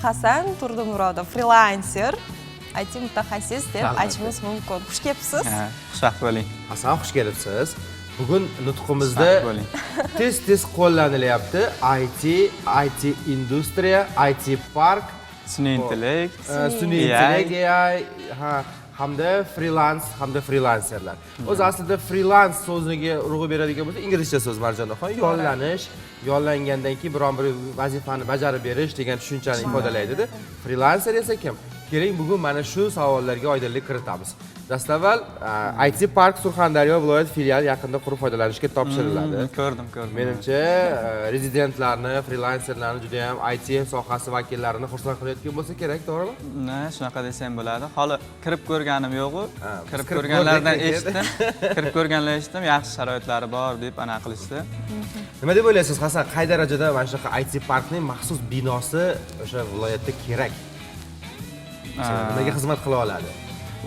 Hasan Turdimurodov, frilanser, IT mutaxassis deb Albatta. aytishimiz mumkin. Xush kelibsiz. Ha, xushvaqt bo'ling. Hasan, xush kelibsiz. Bugun nutqimizda Xushvaqt bo'ling. tez tez qo'llanilyapti IT, IT industriya, IT park, Sun'iy intellekt, sun'iy AI. intellekt, AI, ha, hamda frilans, hamda frilanserlar. O'zi aslida frilans so'ziga urg'u beradigan bo'lsak, inglizcha so'z, Marjonaxon, yollanish, yollangandan keyin biron bir vazifani bajarib berish degan tushunchani ifodalaydida. Frilanser esa kim? Keling, bugun mana shu savollarga oydinlik kiritamiz. Dastavval IT Park Surxondaryo viloyat filiali yaqinda qurib foydalanishga topshiriladi. Ko'rdim, ko'rdim. Menimcha, rezidentlarni, frilanserlarni, juda ham IT sohasi vakillarini xursand qilayotgan bo'lsa kerak, to'g'rimi? Na, shunaqa desam bo'ladi. Hali kirib ko'rganim yo'q-u. Ha, biz Kirib kirib ko'rganlardan ko'rdik lekin. eshitdim. Kirib ko'rganlar eshitdim, yaxshi sharoitlari bor deb anaqa qilishdi. Nima deb o'ylaysiz, Hasan, qay darajada mana shunaqa IT parkning maxsus binosi o'sha viloyatda kerak? Masalan, nimaga xizmat qila oladi?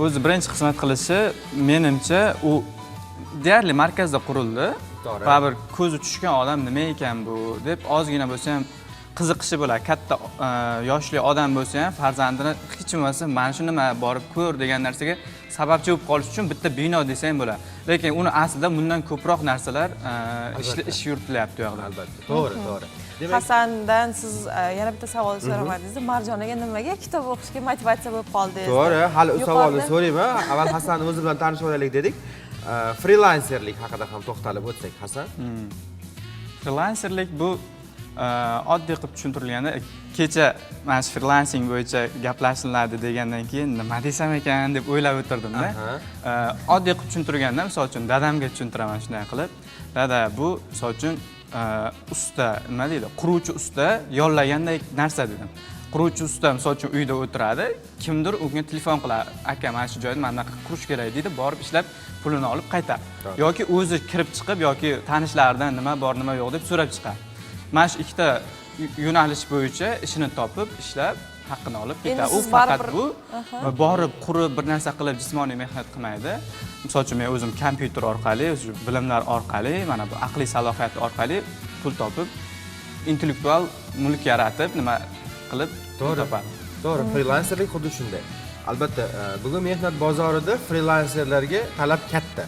O'zi birinchi xizmat qilishi, menimcha, u deyarli markazda qurildi. Baribir ko'zi tushgan odam nima ekan bu deb ozgina bo'lsa ham qiziqishi bo'ladi. Katta yoshli odam bo'lsa ham farzandini hech bo'lmasa mana shu nima, borib ko'r degan narsaga sababchi bo'lib qolish uchun bitta bino desa ham bo'ladi. Lekin uni aslida bundan ko'proq narsalar ish yuritilyapti u yoqda. Albatta, to'g'ri, to'g'ri. Demak, Hasandan siz yana bitta savol so'ramadingiz. Marjonaga nimaga kitob o'qishga motivatsiya bo'lib qoldingiz? To'g'ri, hali u savolni so'rayman. Avval Hasanni o'zi bilan tanishib olaylik dedik. Frilanserlik haqida ham to'xtalib o'tsak, Hasan. Frilanserlik bu oddiy qilib tushuntirilganda, kecha mana shu frilansing bo'yicha gaplashiladi degandan keyin nima desam ekan deb o'ylab o'tirdimda. Oddiy qilib tushuntirganda, misol uchun, dadamga tushuntiraman shunday qilib: dada, bu misol uchun usta, nima deydi, quruvchi usta yollaganday narsa dedim. Quruvchi usta misol uchun uyda o'tiradi, kimdir unga telefon qiladi: aka, mana shu joyda mana bunaqa qurish kerak deydi, borib ishlab, pulini olib qaytadi yoki o'zi kirib chiqib yoki tanishlaridan nima bor, nima yo'q deb so'rab chiqadi. Mana shu ikkita yo'nalish bo'yicha ishini topib, ishlab, haqqini olib Endi ketadi. U siz faqat baribir- bu borib, qurib, bir narsa qilib, jismoniy mehnat qilmaydi. Misol uchun, men o'zim kompyuter orqali, shu bilimlar orqali, mana bu aqliy salohiyat orqali pul topib, intellektual mulk yaratib, nima qilib pul topadi. To'g'ri, frilanserlik xuddi shunday. Albatta, bugun mehnat bozorida frilanserlarga talab katta.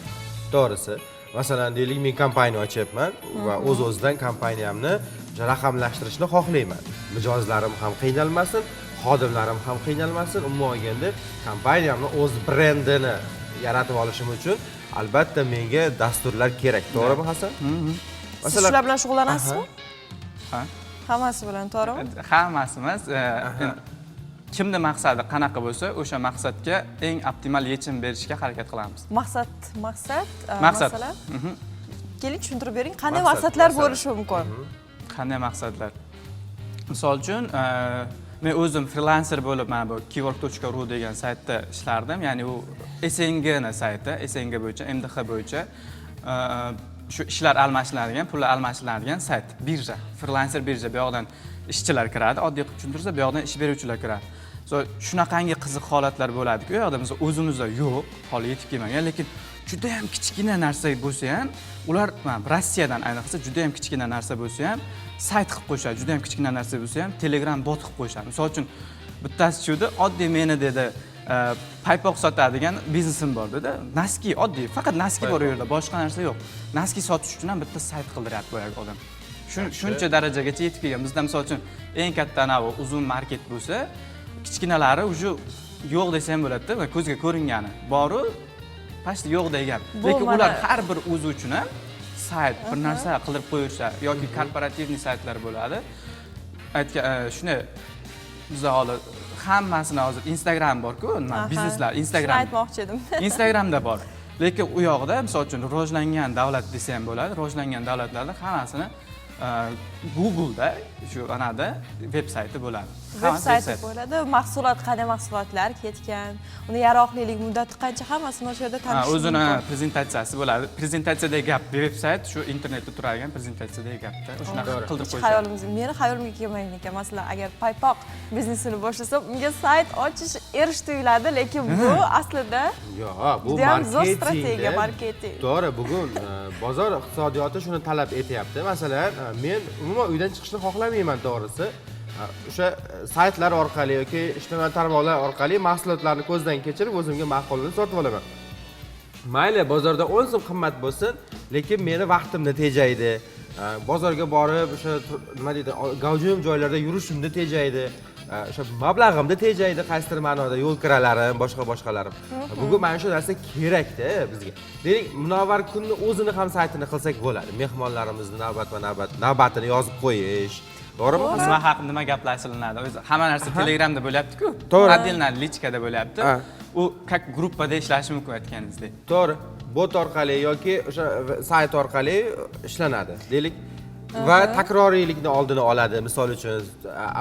To'g'risi, masalan, deylik, men kompaniya ochyapman va o'z-o'zidan kompaniyamni o'sha raqamlashtirishni xohlayman. Mijozlarim ham qiynalmasin, xodimlarim ham qiynalmasin. Umuman olganda, kompaniyamni o'z brendini yaratib olishim uchun albatta menga dasturlar kerak. To'g'rimi, Hasan? Siz shular bilan shug'ullanasizmi? Ha. Hammasi bilan, to'g'rimi? Hammasi emas. Kimni maqsadi qanaqa bo'lsa, o'sha maqsadga eng optimal yechim berishga harakat qilamiz. Maqsad, maqsad, Maqsad. masalan, keling, tushuntirib bering, qanday Maqsad, maqsadlar masalan. bo'lishi mumkin? Qanday maqsadlar? Misol uchun, men o'zim frilanser bo'lib mana bu keywork.ru degan saytda ishlardim, ya'ni u СНГ ni sayti, СНГ bo'yicha, МДХ bo'yicha shu ishlar almashinadigan, pullar almashinadigan sayt, birja, frilanser birja. Bu yoqdan ishchilar kiradi, oddiy qilib tushuntirsa, bu yoqdan ish beruvchilar kiradi. So, shunaqangi qiziq holatlar bo'ladiku u yoqda, misol, o'zimizda yo'q, holi yetib kelmagan, lekin juda ham kichkina narsa bo'lsa ham ular, mana, Rossiyadan ayniqsa, juda ham kichkina narsa bo'lsa ham sayt qilib qo'yishadi, juda ham kichkina narsa bo'lsa ham Telegram bot qilib qo'yishadi. Misol uchun, bittasi shu oddiy, meni dedi, paypoq sotadigan biznesim bor dedi, носки, oddiy, faqat носки bor u yerda, boshqa narsa yo'q. Носки sotish uchun ham bitta sayt qildiryapti boyagi odam. Shuncha darajagacha yetib kelgan. Bizda, misol uchun, eng katta anavi Uzum Market bo'lsa, kichkinalari уже yo'q desa ham bo'ladida, va ko'zga ko'ringani boru почти yo'q degan. Bu Lekin ular har bir o'zi uchun ham sayt, bir narsa qildirib qo'yishadi yoki корпоративный saytlar bo'ladi. Aytgan shunday, biza hozir hammasini, hozir Instagram borku, nima, bizneslar Instagram. Shuni aytmoqchi edim. Instagramda bor, lekin u yoqda, misol uchun, rivojlangan davlat desa ham bo'ladi, rivojlangan davlatlarda hammasini Google'da, shu anada veb sayti bo'ladi. Veb Hammasi sayti bo'ladi, mahsulot, qanday mahsulotlar ketgan, uni yaroqlilik muddati qancha, hammasini o'sha yerda Ha, tanishish o'zini mumkin. Prezentatsiyasi bo'ladi, prezentatsiyadagi gap veb sayt, shu internetda turadigan prezentatsiyadagi gapda shunaqa qildirib Hech qo'yishadi. xayolimizga, meni xayolimga kelmagan ekan. Masalan, agar paypoq biznesini boshlasam, unga sayt ochish erish tuyuladi, lekin bu aslida Yo'q, bu judayam zo'r marketingda- strategiya, marketing. To'g'ri, bugun bozor iqtisodiyoti shuni talab etyapti. Masalan, men umuman uydan chiqishni xohlamayman, to'g'risi. O'sha saytlar orqali yoki ijtimoiy tarmoqlar orqali mahsulotlarni ko'zdan kechirib, o'zimga ma'qulini sotib olaman. Mayli, bozorda 10 so'm qimmat bo'lsin, lekin meni vaqtimni tejaydi. Bozorga borib, o'sha nima deydi, gavjum joylarda yurishimni tejaydi. O'sha mablag'imni tejaydi qaysidir ma'noda, yo'l kiralarim, boshqa boshqalarim. Bugun mana shu narsa kerakda bizga. Deylik, Munavvar kunni o'zini ham saytini qilsak bo'ladi. Mehmonlarimizni navbatma navbat navbatini yozib qo'yish. To'g'rimi? Nima haq, nima gaplashilinadi, o'zi hamma narsa Telegramda bo'lyapti-ku. To'g'ri. Отдельно личка da bo'lyapti. U как gruppada ishlashi mumkin, aytganingizdek. To'g'ri. Bot orqali yoki o'sha sayt orqali ishlanadi. Deylik, va takroriylikni oldini oladi. Misol uchun,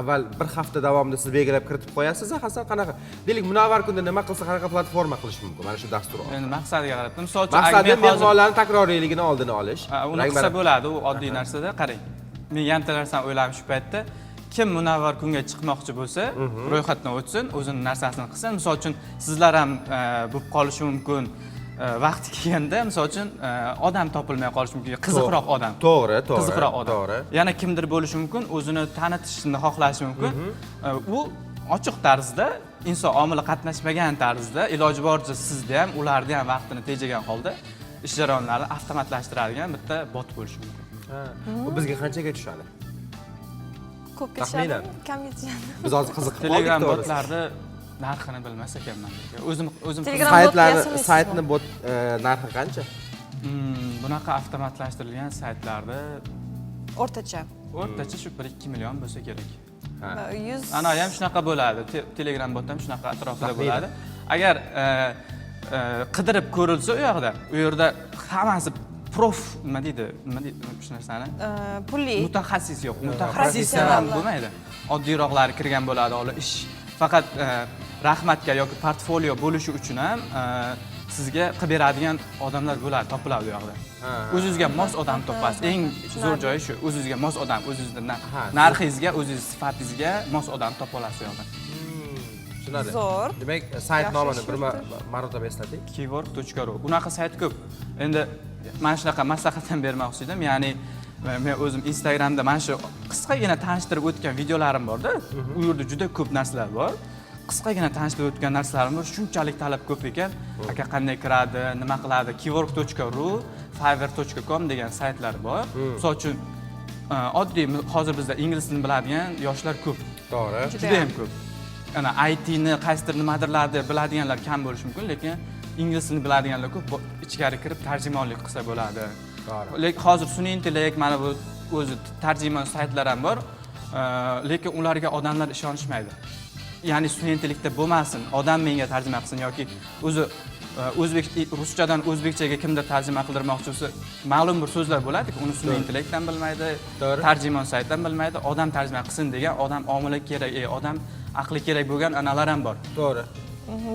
avval bir hafta davomida siz belgilab kiritib qo'yasiz, Hasan qanaqa? Deylik, Munavvar kunda nima qilsa, qanaqa platforma qilish mumkin mana shu dastur orqali? Endi maqsadiga qarab, misol uchun, Maqsadi agar men hozir mehmonlarning takroriyligini oldini olish. Uni qilsa bo'ladi, u oddiy narsada. Qarang, men yana bitta narsani o'yladim shu paytda: kim Munavvar kunga chiqmoqchi bo'lsa, ro'yxatdan o'tsin, o'zini narsasini qilsin. Misol uchun, sizlar ham bo'lib qolishi mumkin, vaqti kelganda, misol uchun, odam topilmay qolishi mumkin, qiziqroq odam. To'g'ri, to'g'ri. Qiziqroq odam. Yana kimdir bo'lishi mumkin, o'zini tanitishni xohlashi mumkin. U ochiq tarzda, inson omili qatnashmagan tarzda, iloji boricha sizni ham, ularni ham vaqtini tejagan holda ish jarayonlarini avtomatlashtiradigan bitta bot bo'lishi mumkin. Ha. Bu bizga qanchaga tushadi? Ko'pga Taxminan. tushadimi, kamga tushadimi? Biz hozir qiziqib qoldik, Telegram to'g'risi. botlarni narxini bilmas ekanman, o'zim Telegram bot Saytlarni yasamaysiz. Saytni bot narxi qancha? Bunaqa avtomatlashtirilgan saytlarda O'rtacha. o'rtacha shu 1-2 million bo'lsa kerak. 100. Ana ham shunaqa bo'ladi. Telegram bot ham shunaqa atrofida Taxminan. bo'ladi. Agar qidirib ko'rilsa, u yoqda, u yerda hammasi prof, nima deydi, nima deydi shu narsani? Pulli. Mutaxassis, yo'q, mutaxassis ham Professionallar. bo'lmaydi, oddiyroqlari kirgan bo'ladi. Ular ish faqat rahmatga yoki portfolio bo'lishi uchun ham sizga qilib beradigan odamlar bo'ladi, topiladi u yoqda. O'zingizga mos odam topasiz. Eng zo'r joyi shu: o'zingizga mos odam, o'zingizni narxingizga, o'zingiz sifatingizga mos odam topa olasiz u yoqda. Tushunarli. Zo'r. Demak, sayt Yaxshi nomini ish bir yuribdi. marotaba eslating. Keywork.ru. Unaqa sayt ko'p. Endi mana shunaqa maslahat ham bermoqchi edim, ya'ni men o'zim Instagramda mana shu qisqagina tanishtirib o'tgan videolarim borda, u yerda juda ko'p narsalar bor. Qisqagina tanishtirib o'tgan narsalarim bor, shunchalik talab ko'p ekan: aka, qanday kiradi, nima qiladi? Keywork.ru, fiverr.com degan saytlar bor. Misol uchun, oddiy hozir bizda ingliz tilini biladigan yoshlar ko'p. To'g'ri. Juda ham ko'p. Ana ITni qaysidir nimadirlarni biladiganlar kam bo'lishi mumkin, lekin ingliz tilini biladiganlar ko'p. Ichkari kirib tarjimonlik qilsa bo'ladi. Lekin hozir sun'iy intellekt, mana bu o'zi tarjimon saytlar ham bor, lekin ularga odamlar ishonishmaydi. Ya'ni sun'iy intellektda bo'lmasin, odam menga tarjima qilsin yoki o'zi o'zbek, ruschadan o'zbekchaga kimdir tarjima qildirmoqchi bo'lsa, ma'lum bir so'zlar bo'ladi, uni sun'iy intellekt ham bilmaydi, tarjimon sayt ham bilmaydi. Odam tarjima qilsin degan, odam omili kerak, odam aqli kerak bo'lgan analar ham bor.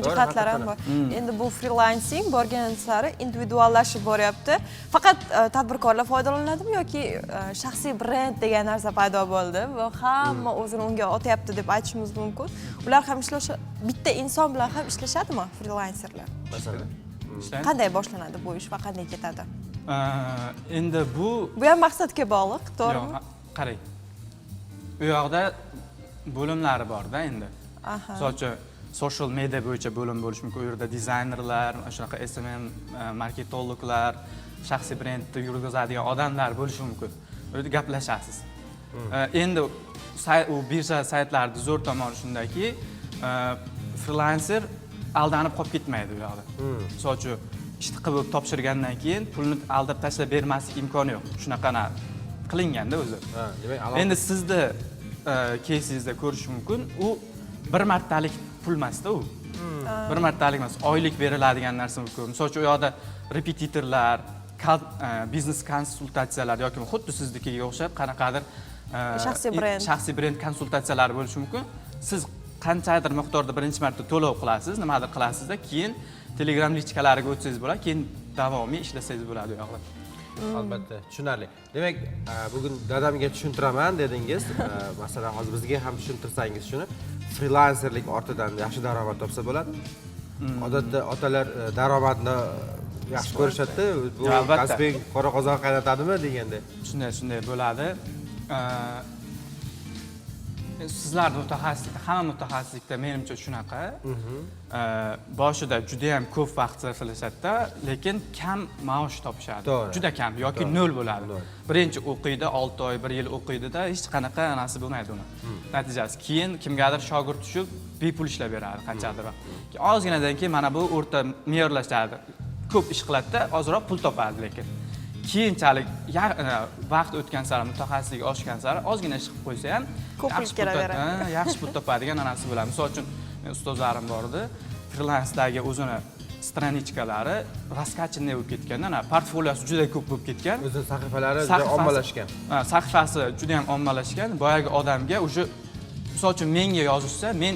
Jihatlar ham bor. Endi bu frilansing borgan sari individuallashib boryapti. Faqat tadbirkorlar foydalanadimi yoki shaxsiy brend degan narsa paydo bo'ldi va hamma o'zini unga otyapti deb aytishimiz mumkin. Ular ham ishlash, bitta inson bilan ham ishlashadimi frilanserlar? Masalan. Ishlaydi. Qanday boshlanadi bu ish va qanday ketadi? Endi bu Bu ham maqsadga bog'liq, to'g'rimi? Yo'q, qarang, u yoqda bo'limlari borda endi. Misol uchun, social media bo'yicha bo'lim bo'lishi mumkin. U yerda dizaynerlar, shunaqa SMM, marketologlar, shaxsiy brendni yurgizadigan odamlar bo'lishi mumkin. U yerda gaplashasiz. Endi u birja saytlarida zo'r tomoni shundaki, frilanser aldanib qolib ketmaydi u yoqda. Misol uchun, ishni qilib topshirgandan keyin pulni aldab tashlab bermaslik imkoni yo'q, shunaqa qilinganda o'zi. Ha, demak, alohida. Endi sizni keysingizda ko'rish mumkin, u bir martalik pul emasda, u bir martalik emas, oylik beriladigan narsa mumkin. Misol uchun, u yoqda repetitorlar, biznes konsultatsiyalar yoki xuddi siznikiga o'xshab qanaqadir Shaxsiy brend. Shaxsiy brend konsultatsiyalari bo'lishi mumkin. Siz qanchadir miqdorda birinchi marta to'lov qilasiz, nimadir qilasizda, keyin Telegram личка lariga o'tsangiz bo'ladi, keyin davomiy ishlasangiz bo'ladi u yoqda. Albatta, tushunarli. Demak, bugun dadamga tushuntiraman dedingiz. Masalan, hozir bizga ham tushuntirsangiz shuni, frilanserlik ortidan yaxshi daromad topsa bo'ladi. Odatda otalar daromadni yaxshi ko'rishadida, bu Albatta. kasbiy qora qozon qaynatadimi deganda. Shunday bo'ladi. Sizlarni mutaxassislikda, hamma mutaxassislikda, menimcha, shunaqa. Boshida juda yam ko'p vaqt sarflashadida, lekin kam maosh topishadi. Juda kam yoki nol bo'ladi. Nol. Birinchi o'qiydi, 6 oy, bir yil o'qiydida, hech qanaqa anasi bo'lmaydi uni natijasi. Keyin kimgadir shogird tushib, bepul ishlab beradi qanchadir vaqt. Keyin ozginadan keyin mana bu o'rta me'yorlashadi, ko'p ish qiladida, ozroq pul topadi, lekin keyinchalik vaqt o'tgan sari, mutaxassisligi oshgan sari, ozgina ish qilib qo'ysa ham Ko'p pul yaxshi pul kelaveradi. Ha, yaxshi pul topadigan anasi bo'ladi. Misol uchun, men ustozlarim bor edi, frilansdagi o'zini страничка lari раскачанный bo'lib ketganda, ana portfoliosi juda ko'p bo'lib ketgan. O'zini sahifalari juda ommalashgan. Ha, sahifasi juda ham ommalashgan. Boyagi odamga уже, misol uchun, menga yozishsa, men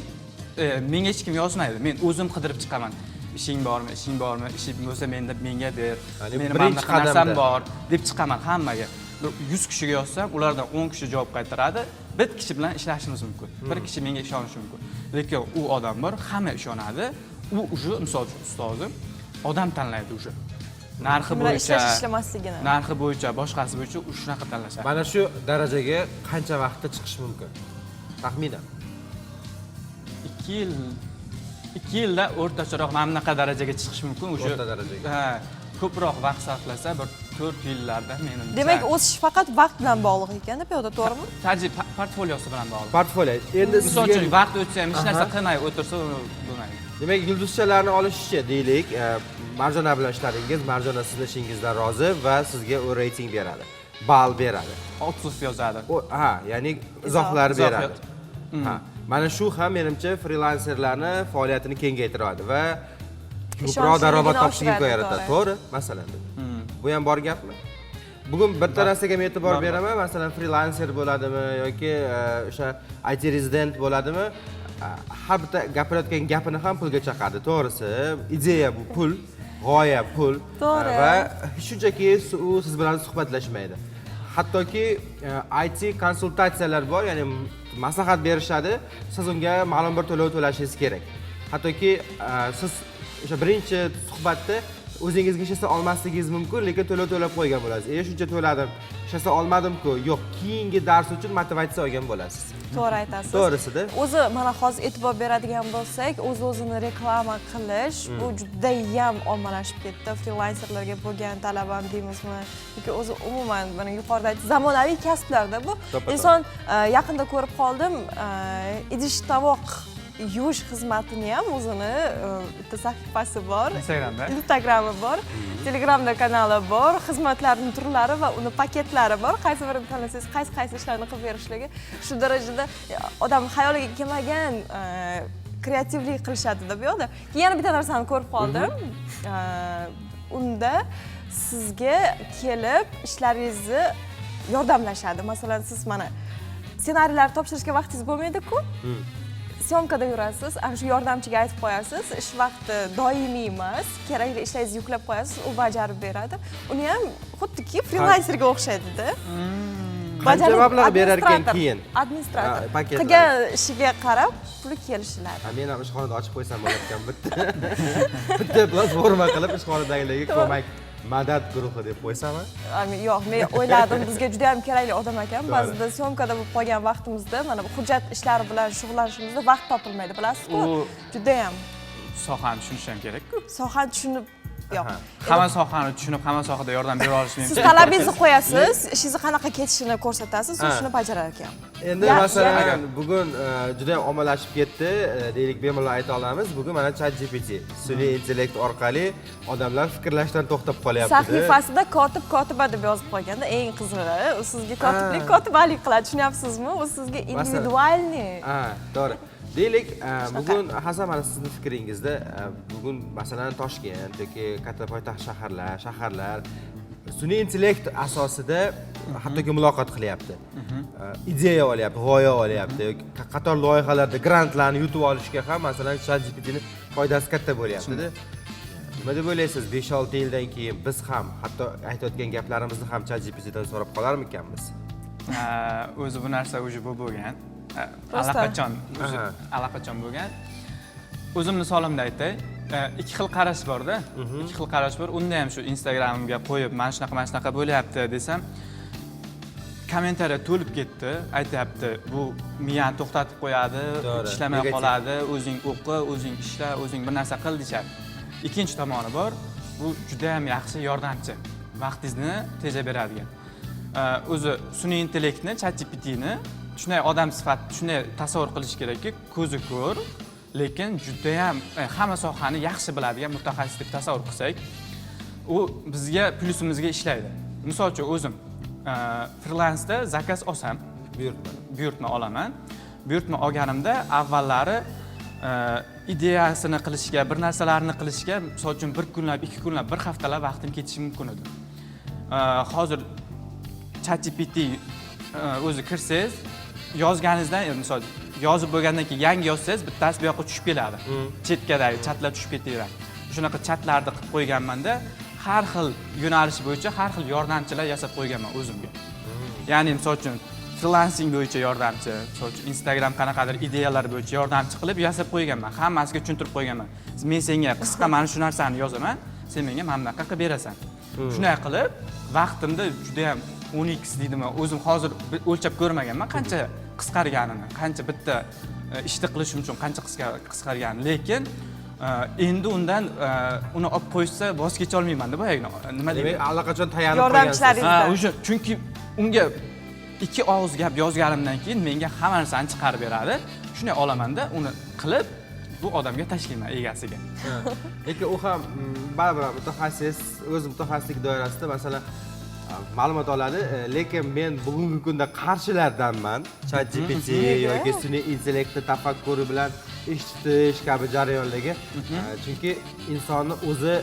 menga hech kim yozmaydi, men o'zim qidirib chiqaman: ishing bormi, ishing bormi, ishing bo'lsa menda, menga ber, Ya'ni meni mana birinchi bunaqa narsam qadamda. bor, deb chiqaman hammaga. Bir 100 kishiga yozsam, ulardan 10 kishi javob qaytaradi. Bir kishi bilan ishlashimiz mumkin, bir kishi menga ishonishi mumkin, lekin u odam bor, hamma ishonadi. U уже, misol uchun, ustozim odam tanlaydi уже narxi Kim bilan bo'yicha, ishlash, ishlamasligini. narxi bo'yicha, boshqasi bo'yicha u shunaqa tanlashadi. Mana shu darajaga qancha vaqtda chiqish mumkin taxminan? 2 yil, 2 yilda o'rtacharoq mana bunaqa darajaga chiqish mumkin уже. O'rta darajaga. Ha, ko'proq vaqt sarflasa, bir 4 yillarda, menimcha. Demak, o'sish faqat vaqt bilan bog'liq ekanda bu yoqda, to'g'rimi? Tajriba, portfoliosi bilan bog'liq. Portfolio endi Misol sizga uchun, vaqt o'tsa ham, hech narsa qilmay o'tirsa, u bo'lmaydi. Demak, yulduzchalarni olishichi, deylik, Marjona bilan ishladingiz, Marjona sizni ishingizdan rozi va sizga u reyting beradi, ball beradi. Отзыв yozadi. Ha, ya'ni izohlar Izoh. beradi. Ha, mana shu ham, menimcha, frilanserlarni faoliyatini kengaytiradi va ko'proq Ishonchliligini daromad topishga imkon oshiradi, yaratadi. To'g'ri. To'g'ri, masalan, bu ham bor gapmi? Bugun bitta narsaga men e'tibor Bor, bor. beraman. Masalan, frilanser bo'ladimi yoki o'sha IT rezident bo'ladimi, har bitta gapirayotgan gapini ham pulga chaqadi. To'g'risi, ideya bu pul, g'oya pul. Va shunchaki u siz bilan suhbatlashmaydi. Hattoki IT konsultatsiyalar bor, ya'ni maslahat berishadi, siz unga ma'lum bir to'lov to'lashingiz kerak. Hattoki siz o'sha birinchi suhbatda o'zingizga ishlasa olmasligingiz mumkin, lekin to'lov to'lab qo'ygan bo'lasiz. E, shuncha to'ladim, ishlasa olmadim-ku. Yo'q, keyingi dars uchun motivatsiya olgan bo'lasiz. To'g'ri aytasiz. To'g'risida. O'zi mana hozir e'tibor beradigan bo'lsak, o'z o'zini reklama qilish bu judayam ommalashib ketdi. Frilanserlarga bo'lgan talab ham deymizmi yoki o'zi umuman, mana yuqorida aytdik, zamonaviy kasblarda bu. To'ppa-to'g'ri. Inson yaqinda ko'rib qoldim, idish tovoq yuvish xizmatini ham o'zini bitta sahifasi bor. Instagramda. Instagrami bor, Telegramda kanali bor, xizmatlarning turlari va uni paketlari bor, qaysi birini tanlasangiz, qaysi qaysi ishlarni qilib berishligi. Shu darajada odam xayoliga kelmagan kreativlik qilishadida bu yoqda. Keyin yana bitta narsani ko'rib qoldim. Unda sizga kelib ishlaringizni yordamlashadi. Masalan, siz mana ssenariylar topshirishga vaqtingiz bo'lmaydi-ku, съёмка da yurasiz, ana shu yordamchiga aytib qo'yasiz, ish vaqti doimiy emas, kerakli ishlaringizni yuklab qo'yasiz, u bajarib beradi. Uni ham xuddiki frilanserga o'xshaydida. Qancha Bajarib- mablag' berar ekan administrator- keyin? Administrator. Ha, paketlar. Qilgan ishiga qarab puli kelishiladi. Ha, men ham ishxonada ochib qo'ysam bo'larkan bitta bitta platforma qilib, ishxonadagilarga ko'mak, madad guruhi deb qo'ysam, a? Yo'q, men o'yladim, bizga juda ham kerakli odam ekan. Ba'zida съёмка da bo'lib qolgan vaqtimizda, mana bu hujjat ishlari bilan shug'ullanishimizda vaqt topilmaydi, bilasizku. Judayam. Sohani tushunish ham kerak-ku. Sohani tushunib, yo'q. Hamma sohani tushunib, hamma sohada yordam bera olish Siz menimcha talabingizni qo'yasiz, ishingizni qanaqa ketishini ko'rsatasiz, u Ha. shuni bajarar ekan. Endi masalan, bugun juda ham ommalashib ketdi, deylik, bemalol ayta olamiz. Bugun mana Chat GPT, sun'iy intellekt orqali odamlar fikrlashdan to'xtab qolyapti. Sahifasida kotib, kotiba deb yozib qo'yganda, eng qizig'i, u sizga kotiblik, kotibalik qiladi, tushunyapsizmi? U sizga индивидуальный. Ha, to'g'ri. Deylik, bugun, Hasan, mana sizni fikringizda, bugun masalan Toshkent yoki katta poytaxt shaharlar sun'iy intellekt asosida hattoki muloqot qilyapti, ideya olyapti, g'oya olyapti yoki qator loyihalarda grantlarni yutib olishga ham masalan Chat GPTni foydasi katta bo'lyaptida. Nima deb o'ylaysiz, 5-6 yildan keyin biz ham hatto aytayotgan gaplarimizni ham Chat GPTdan so'rab qolarmikanmiz? O'zi bu narsa уже bu bo'lgan. Rostdan? Allaqachon o'zi, allaqachon bo'lgan. O'zim misolimda aytay. Ikki xil qarash borda, ikki xil qarash bor. Unda ham shu Instagramimga qo'yib, mana shunaqa, mana shunaqa bo'lyapti desam, Kommentariya to'lib ketdi, aytyapti, bu miyani to'xtatib qo'yadi, ishlamay Negativ. qoladi, o'zing o'qi, o'zing ishla, o'zing bir narsa qil deyishyapti. Ikkinchi tomoni bor, bu juda ham yaxshi yordamchi, vaqtingizni tejab beradigan. O'zi sun'iy intellektni, ChatGPTni shunday odam sifatida shunday tasavvur qilish kerakki, ko'zi ko'r, lekin judayam hamma sohani yaxshi biladigan mutaxassis deb tasavvur qilsak, u bizga plyusimizga ishlaydi. Misol uchun, o'zim frilansda заказ olsam, Buyurtma. buyurtma olaman. Buyurtma olganimda avvallari ideyasini qilishga, bir narsalarni qilishga, misol uchun, bir kunlab, 2 kunlab, bir haftalab vaqtim ketishi mumkin edi. Hozir ChatGPT o'zi kirsangiz, yozganingizdan, misol, yozib bo'lgandan keyin yangi yozsangiz, bittasi bu yoqqa tushib keladi, chetkadagi chatlar tushib ketaveradi. Shunaqa chatlarni qilib qo'yganmanda, har xil yo'nalish bo'yicha har xil yordamchilar yasab qo'yganman o'zimga. Ya'ni, misol uchun, frilansing bo'yicha yordamchi, misol uchun, Instagram qanaqadir ideyalar bo'yicha yordamchi qilib yasab qo'yganman. Hammasiga tushuntirib qo'yganman: men senga qisqa mana shu narsani yozaman, sen menga mana bunaqa qilib berasan. Shunday qilib vaqtimda judayam 10x deydimi, o'zim hozir o'lchab ko'rmaganman qancha qisqarganini, qancha bitta ishni qilishim uchun qancha qisqarganini, lekin endi undan uni olib qo'yishsa, voz kecha olmaymanda boyagi, nima deydi. Demak, allaqachon tayanib Yordamchilaringiz. qolgansiz. Ha, o'sha, chunki unga ikki og'iz gap yozganimdan keyin menga hamma narsani chiqarib beradi. Shunday olamanda, uni qilib bu odamga tashlayman, egasiga. Ha. Lekin u ham baribir ham mutaxassis, o'z mutaxassislik doirasida, masalan, ma'lumot oladi. Lekin men bugungi kunda qarshilardanman Chat GPT yoki sun'iy intellektni tafakkuri bilan ish tutish kabi jarayonlarga. Chunki insonni o'zi,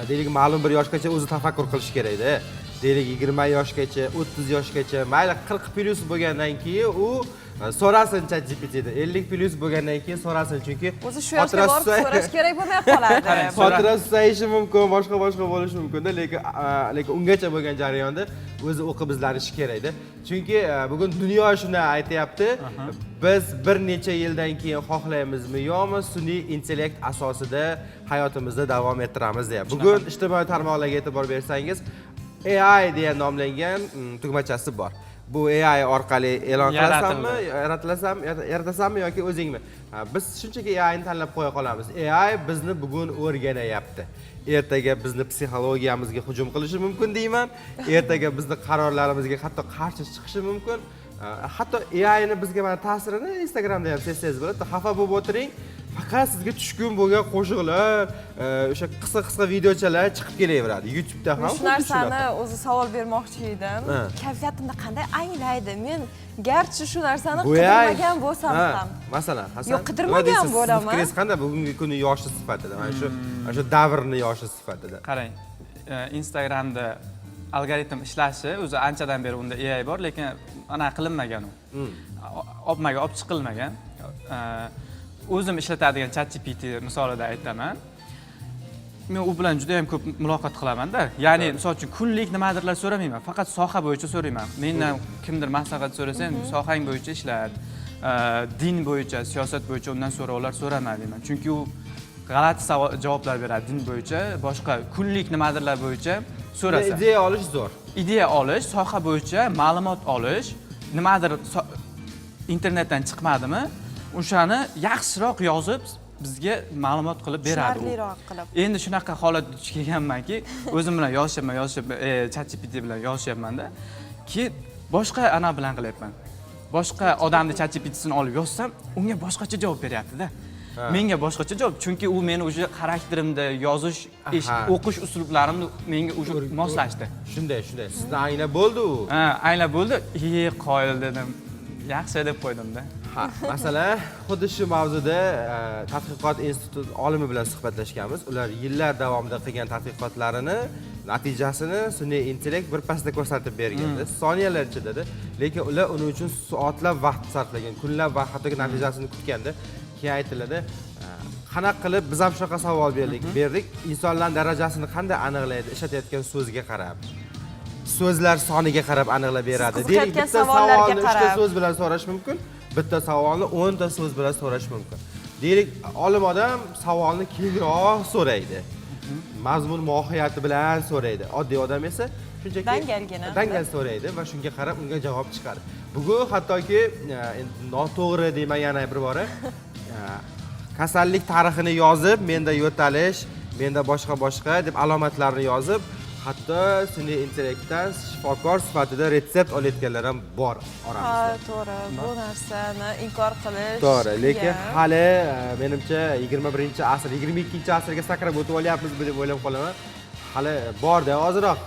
deylik, ma'lum bir yoshgacha o'zi tafakkur qilishi kerakda. Deylik, 20 yoshgacha, 30 yoshgacha, mayli, 40+ bo'lgandan keyin u so'rasin Chat GPTda, 50+ bo'lgandan keyin so'rasin, chunki O'zi shu yoshga xotirasi borib so'rash kerak bo'lmay qoladi. Qarang, xotira susayishi mumkin, boshqa boshqa bo'lishi mumkinda, lekin ungacha bo'lgan jarayonda o'zi o'qib izlanishi kerakda. Chunki bugun dunyo shuni aytyapti: biz bir necha yildan keyin, xohlaymizmi yo'qmi, sun'iy intellekt asosida hayotimizni davom ettiramiz deyapti. Bugun ijtimoiy tarmoqlarga e'tibor bersangiz, AI deya nomlangan tugmachasi bor. Bu AI orqali e'lon qilasanmi, yaratilasanmi, yaratasanmi yoki o'zingmi? Ha, biz shunchaki AIni tanlab qo'ya qolamiz. AI bizni bugun o'rganayapti, ertaga bizni psixologiyamizga hujum qilishi mumkin deyman, ertaga bizni qarorlarimizga hatto qarshi chiqishi mumkin. Ha, hatto AIni bizga mana ta'sirini Instagramda ham sezsangiz bo'ladi. Xafa bo'lib o'tiring, faqat sizga tushkun bo'lgan qo'shiqlar, o'sha qisqa qisqa videochalar chiqib kelaveradi YouTubeda ham Men shu xuddi narsani shunaqa. o'zi savol bermoqchi edim. Kayfiyatimni qanday anglaydi? Men garchi shu narsani Bu AI qidirmagan bo'lsam Ha, ham. Masalan, Hasan, Yo'q, qidirmagan nima deysiz? Sizni bo'laman. fikringiz qanday bugungi kunni yoshi sifatida, mana shu davrni yoshi sifatida? Qarang, Instagramda algoritm ishlashi o'zi anchadan beri unda AI bor, lekin anaqa qilinmagan u, olmaga olib chiqilmagan. O'zim ishlatadigan ChatGPT misolida aytaman. Men u bilan juda yam ko'p muloqot qilamanda. Ya'ni, misol uchun, kunlik nimadirlar so'ramayman, faqat soha bo'yicha so'rayman. Mendan kimdir maslahat so'rasa ham, sohang bo'yicha ishlat, din bo'yicha, siyosat bo'yicha undan so'rovlar so'rama deyman, chunki u g'alati savol javoblar beradi din bo'yicha. Boshqa kunlik nimadirlar bo'yicha so'rasa, Ideya olish zo'r. Ideya olish, soha bo'yicha ma'lumot olish, nimadir internetdan chiqmadimi, o'shani yaxshiroq yozib bizga ma'lumot qilib beradi u. Tushunarliroq qilib. Endi shunaqa holatga duch kelganmanki, o'zim bilan yozishyapman, yozishyapman, ChatGPT bilan yozishyapmanda, keyin boshqa ana bilan qilyapman, boshqa odamni ChatGPTsini olib yozsam, unga boshqacha javob beryaptida, menga boshqacha javob, chunki u meni уже xarakterimda yozish, o'qish uslublarimni menga уже moslashdi. Shunday, sizni anglab bo'ldi u. Ha, anglab bo'ldi. E, qoyil dedim, yaxshi deb qo'ydimda. Ha, masalan, xuddi shu mavzuda tadqiqot instituti olimi bilan suhbatlashganmiz. Ular yillar davomida qilgan tadqiqotlarini natijasini sun'iy intellekt birpasda ko'rsatib bergandi, soniyalar ichida. Lekin ular uning uchun soatlab vaqt sarflagan, kunlab vaqt, hattoki natijasini kutganda. Keyin aytiladi, qanaqa qilib, biz ham shunaqa savol berdik: insonlar darajasini qanday aniqlaydi? Ishlatayotgan so'zga qarab, so'zlar soniga qarab aniqlab beradi. Siz Deylik, qiziqayotgan bitta savollarga savolni uchta qarab. so'z bilan so'rash mumkin, bitta savolni 10 ta so'z bilan so'rash mumkin. Deylik, olim odam savolni kengroq so'raydi, mazmun mohiyati bilan so'raydi. Oddiy odam esa Shunchaki Dangalgina. Dangal so'raydi va shunga qarab unga javob chiqadi. Bugun hattoki endi noto'g'ri deyman yana bir bora, kasallik tarixini yozib, menda yo'talish, menda boshqa boshqa deb alomatlarni yozib, hatto sun'iy intellektdan shifokor sifatida retsept olayotganlar ham bor oramizda. Ha, to'g'ri, bu narsani inkor qilish To'g'ri, lekin qiyin. hali menimcha 21-asr, 22-asrga sakrab o'tib olyapmiz deb o'ylab qolaman. Hali borda ozroq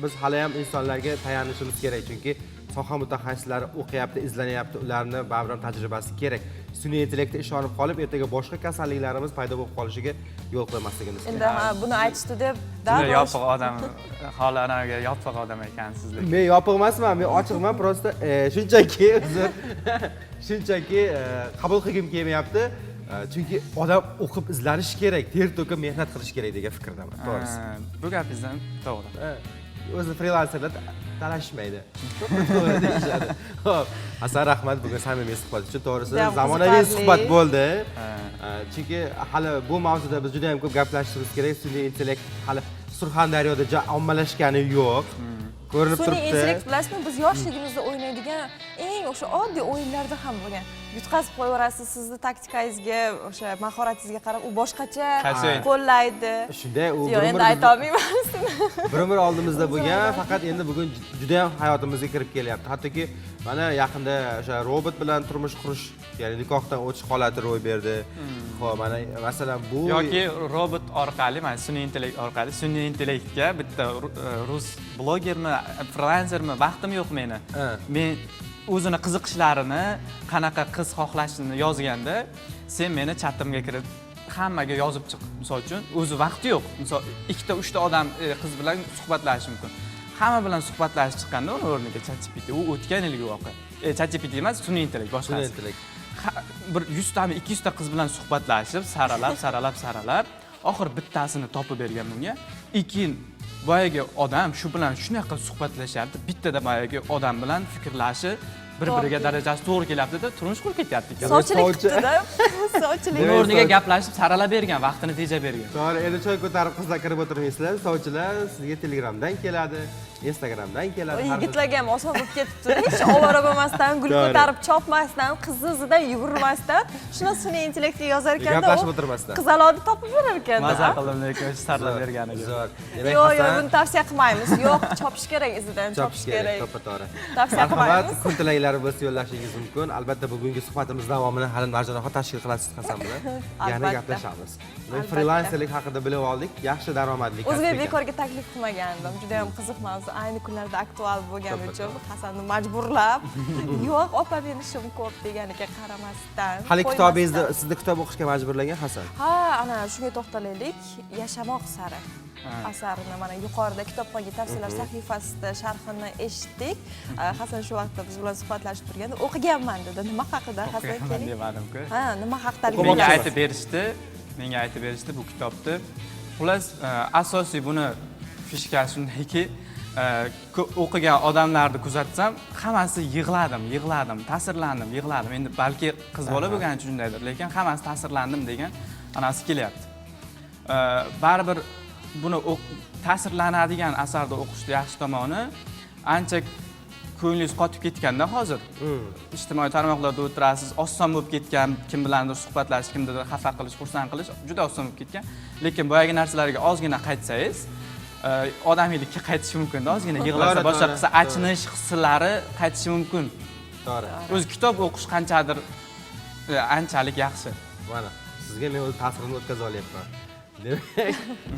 biz hali ham insonlarga tayanishimiz kerak, chunki soha mutaxassislari o'qiyapti, izlanyapti, ularni baribir ham tajribasi kerak. Sun'iy intellektga ishonib qolib, ertaga boshqa kasalliklarimiz paydo bo'lib qolishiga yo'l qo'ymasligimiz kerak. Endi ha, buni aytishdi deb Juda darrov yopiq odam, holi anaviga yopiq odam ekansiz lekin. Men yopiq emasman, men ochiqman, просто shunchaki uzr, shunchaki qabul qilgim kelmayapti. Chunki odam o'qib izlanishi kerak, ter to'kib mehnat qilish kerak degan fikrdaman, to'g'risi. Ha, bu gapingiz ham to'g'ri. O'zi frilanserlar talashmaydi. To'g'ri deyishadi. Xo'p, Hasan, rahmat bugun samimiy suhbat uchun. To'g'risi, Judayam zamonaviy qiziqarli. suhbat bo'ldi. Ha. Chunki hali bu mavzuda biz juda ham ko'p gaplashishimiz kerak. Sun'iy intellekt hali Surxondaryoda ja ommalashgani yo'q. Ko'rinib Sun'iy turibdi. intellekt, bilasizmi, biz yoshligimizda o'ynaydigan eng o'sha oddiy o'yinlarda ham bo'lgan. Yutqazib qo'yaverasiz, sizni taktikangizga, o'sha mahoratingizga qarab u boshqacha Qaysi? qo'llaydi. Shunday, u Yo'q, bir endi umr ayta olmayman. Bir umr oldimizda bo'lgan, faqat endi bugun juda ham hayotimizga kirib kelyapti. Hattoki mana yaqinda o'sha robot bilan turmush qurish, ya'ni nikohdan o'tish holati ro'y berdi. Xo'p, mana masalan bu Yoki robot orqali, mana sun'iy intellekt orqali, sun'iy intellektga bitta rus blogermi, frilansermi, vaqtim yo'q meni. Men o'zini qiziqishlarini, qanaqa qiz xohlashini yozganda, sen meni chatimga kirib hammaga yozib chiq. Misol uchun, o'zi vaqti yo'q. Misol ikkita, uchta odam qiz bilan suhbatlashishi mumkin. Hamma bilan suhbatlashib chiqqanda uni o'rniga ChatGPT, u o'tgan yilgi voqea. ChatGPT emas, sun'iy intellekt boshqasi. Sun'iy intellekt. Ha, bir 100 tami, 200 ta qiz bilan suhbatlashib, saralab, saralab, saralab, oxir bittasini topib bergan bunga. Keyin boyagi odam shu bilan shunaqa suhbatlashyapti, bittada boyagi odam bilan fikrlashi bir-biriga To'g'ri. darajasi to'g'ri kelyapti-da, turmush qurib ketyapti. Sovchilik Sovchi. qilibdi-da. Sovchilik. Uni o'rniga gaplashib saralab bergan, vaqtini tejab bergan. To'g'ri, endi choy ko'tarib qizlar kirib o'tirmaysizlar, sovchilar sizga Telegramdan keladi, Instagramdan keladi. Har xil- Yigitlarga ham oson bo'lib ketibdi. Hech ovora bo'lmasdan, gul To'g'ri. ko'tarib chopmasdan, qizni izidan yugurmasdan, shuni sun'iy intellektga yozar ekanda, Gaplashib o'tirmasdan. Qizaloqni topib berar ekanda. Maza qildim lekin o'sha saralab berganiga. Zo'r. Demak, Yo'q, yo'q, Hasan, buni tavsiya qilmaymiz. Yo'q, chopish kerak izidan, chopish kerak, to'ppa-to'g'ri. Tavsiya Marhamat, qilmaymiz. kun tilaklari bo'lsa yo'llashingiz mumkin. Albatta bugungi suhbatimiz davomini hali Marjonaxon tashkil qilasiz Hasan bilan. Yana Albatta. gaplashamiz. Demak, Albatta. frilanserlik haqida bilib oldik. Yaxshi daromadli kasb O'zimga ekan. bekorga taklif qilmagandim. Juda ham qiziq mavzu. Ayni kunlarda aktual bo'lgani To'ppa uchun Hasanni majburlab, yo'q, opa, meni ishim ko'p deganiga qaramasdan. Hali qo'ymasdan. kitobingizni sizni kitob o'qishga majburlagan Hasan. Ha, ana shunga to'xtalaylik. Yashamoq sari asarini mana yuqorida kitobxonga tavsiyalar sahifasida sharhini eshitdik. Hasan shu vaqtda biz bilan suhbatlashib turganda o'qiganman dedi. Nima haqida Hasan O'qiganman keling? demadim-ku. Ha, nima haqdaligini Menga O'qimoqchisiz. aytib berishdi, menga aytib berishdi bu kitobni. Xullas, asosiy buni фишка si shundayki, o'qigan odamlarni kuzatsam, hammasi yig'ladim, yig'ladim, ta'sirlandim, yig'ladim. Endi balki qiz bola bo'lgani uchun shundaydir, lekin hammasi ta'sirlandim degan anasi kelyapti. Baribir buni ta'sirlanadigan asarni o'qishni yaxshi tomoni, ancha ko'nglingiz qotib ketganda hozir ijtimoiy tarmoqlarda o'tirasiz, oson bo'lib ketgan, kim bilandir suhbatlashish, kimnidir xafa qilish, xursand qilish juda oson bo'lib ketgan. Lekin boyagi narsalarga ozgina qaytsangiz, odamiylikka qaytishi mumkin-da, ozgina yig'lasa, boshqa qilsa, achinish hislari qaytishi mumkin. O'zi kitob o'qish qanchadir anchalik yaxshi. Mana sizga men o'z ta'sirimni o'tkaza olyapman. Demak,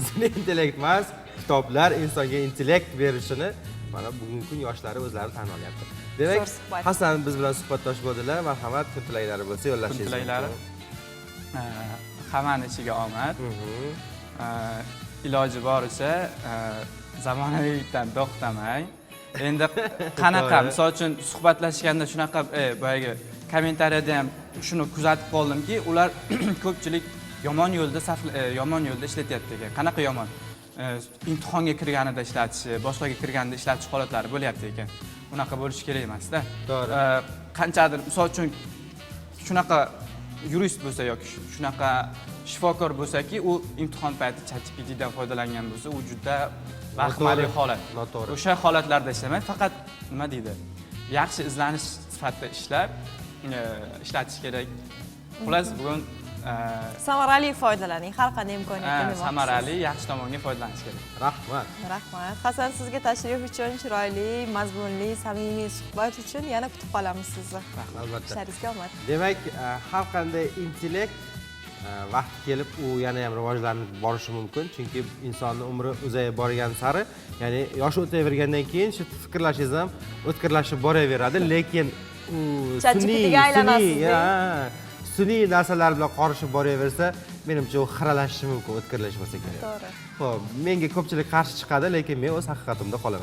sun'iy intellekt emas, kitoblar insonga intellekt berishini mana bugungi kun yoshlari o'zlari tan olyapti. Demak, Zo'r suhbat. Hasan biz bilan suhbatdosh bo'ldilar. Marhamat, kun tilaklari bo'lsa yo'llashingiz Kun tilaklari? mumkin. Hammani ishiga omad. Iloji boricha, zamonaviylikdan to'xtamang. Endi qanaqa, misol uchun suhbatlashganda shunaqa, boyagi kommentariyada ham shuni kuzatib qoldimki, ular ko'pchilik yomon yo'lda yomon yo'lda ishlatyapti ekan. Qanaqa yomon? Imtihonga kirganida ishlatishi, boshqaga kirganida ishlatish holatlari bo'lyapti ekan. Unaqa bo'lishi kerak emasda. Qanchadir, misol uchun shunaqa yurist bo'lsa yoki shunaqa shifokor bo'lsaki, u imtihon payti ChatGPTdan foydalangan bo'lsa, u juda Vahimali holat. Noto'g'ri. O'sha holatlarda ishlamay, faqat, nima deydi, yaxshi izlanish sifatida ishlab, ishlatish kerak. Xullas, bugun Samarali foydalaning har qanday imkoniyatdan demoqchisiz. Samarali, yaxshi tomonga foydalanish kerak. Rahmat. Rahmat, Hasan, sizga tashrif uchun, chiroyli, mazmunli, samimiy suhbat uchun. Yana kutib qolamiz sizni. Albatta. Ishlaringizga omad. Demak, har qanday intellekt vaqti kelib u yana ham rivojlanib borishi mumkin, chunki insonni umri uzayib borgan sari, ya'ni yoshi o'tavergandan keyin shu fikrlashingiz ham o'tkirlashib boraveradi, lekin u ChatGPTga aylanasiz, sun'iy, ha, sun'iy narsalar bilan qorishib boraversa, menimcha, u xiralashishi mumkin, o'tkirlashmasa kerak. To'g'ri. Ho'p, menga ko'pchilik qarshi chiqadi, lekin men o'z haqiqatimda qolaman.